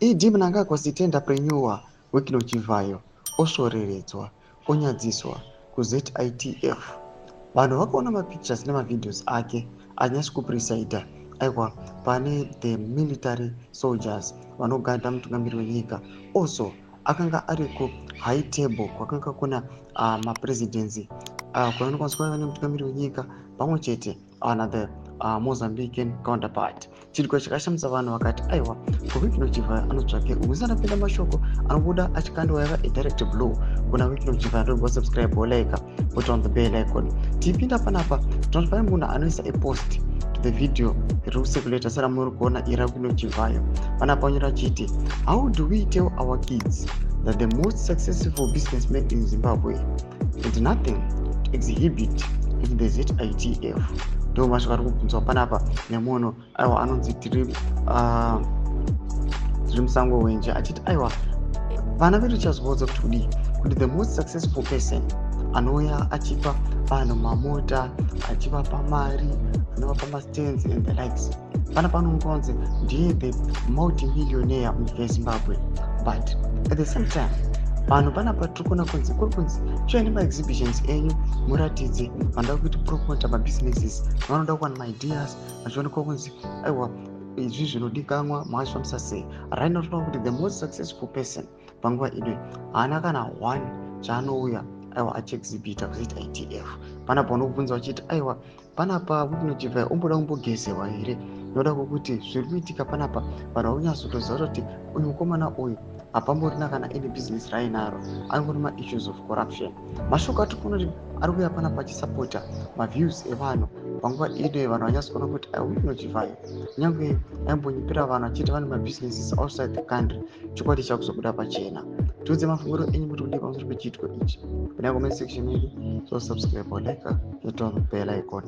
ED Mnangagwa zitenderpreneur Wicknell Chivayo osvoreredzwa, onyadziswa kuZITF. Vanhu vakaona mapictures nemavideos ake anyasi kupresida, aiwa, pane the military soldiers vanogada mutungamiri wenyika. Also akanga ari kuhigh table kwakanga kuna mapresidency, kwavanokwanisa kuva nemutungamiri wenyika pamwe chete na the Mozambican counterpart. Chiitiko chakashamisa vanhu, vakati aiwa, Wicknell Chivayo anotsvake umusana pinda. Mashoko anobuda achikandiwa yava adirect blow kuna Wicknell Chivayo. Ndobva subscribe, like, put on the bell icon. Tipinda panapa, tinoti pane munhu anoisa apost to the video riri kucirculata seramuri kuona ira Wicknell Chivayo. Panapa anyora achiti, "How do we tell our kids that the most successful businessman in Zimbabwe had nothing to exhibit in the ZITF?" Ndo mashoko ari kubvunzwa panapa nemunhu, aiwa, anonzi tiri musango wenje, achiti aiwa, vana vedu tichazovaudza kuti kudii kuti the most successful person anouya achipa vanhu mamota, achivapa mari, anovapa mastands and the likes, pana panongonzi ndiye the multimillionaire munyika yeZimbabwe? But at the same time, vanhu panapa tiri kuona kunzi kuri kunzi chiuya nemaexhibitions enyu, muratidze vanoda kuti promota mabusinesses, vanoda kuwana maideas, vachionekwa kunzi aiwa, izvi zvinodikanwa, makazvifambisa sei? Right now tinoona kuti the most successful person panguva ino haana kana one chaanouya, aiwa, achiexhibita kuZITF. Panapa unobvunza uchiti aiwa, panapa Wicknell Chivayo omboda kumbogezewa here, noda kwokuti zviri kuitika panapa vanhu vakunyatsotoziva kuti uyu mukomana uyu hapamborina kana any business rainaro, angori maissues of corruption. Mashoko atiri kuona kuti ari kuuya panapa achisapota maviews evanhu panguva ino, vanhu vanyatsokuona kuti Wicknell Chivayo, kunyange aimbonyepera vanhu achiti vane mabusinesses outside the country, chokwadi chakuzobuda pachena. Tiudze mafungiro enyu kuti kudii pamusoro pechiitiko ichi kuna comment section yedu. So subscribe or like, hit on bell icon.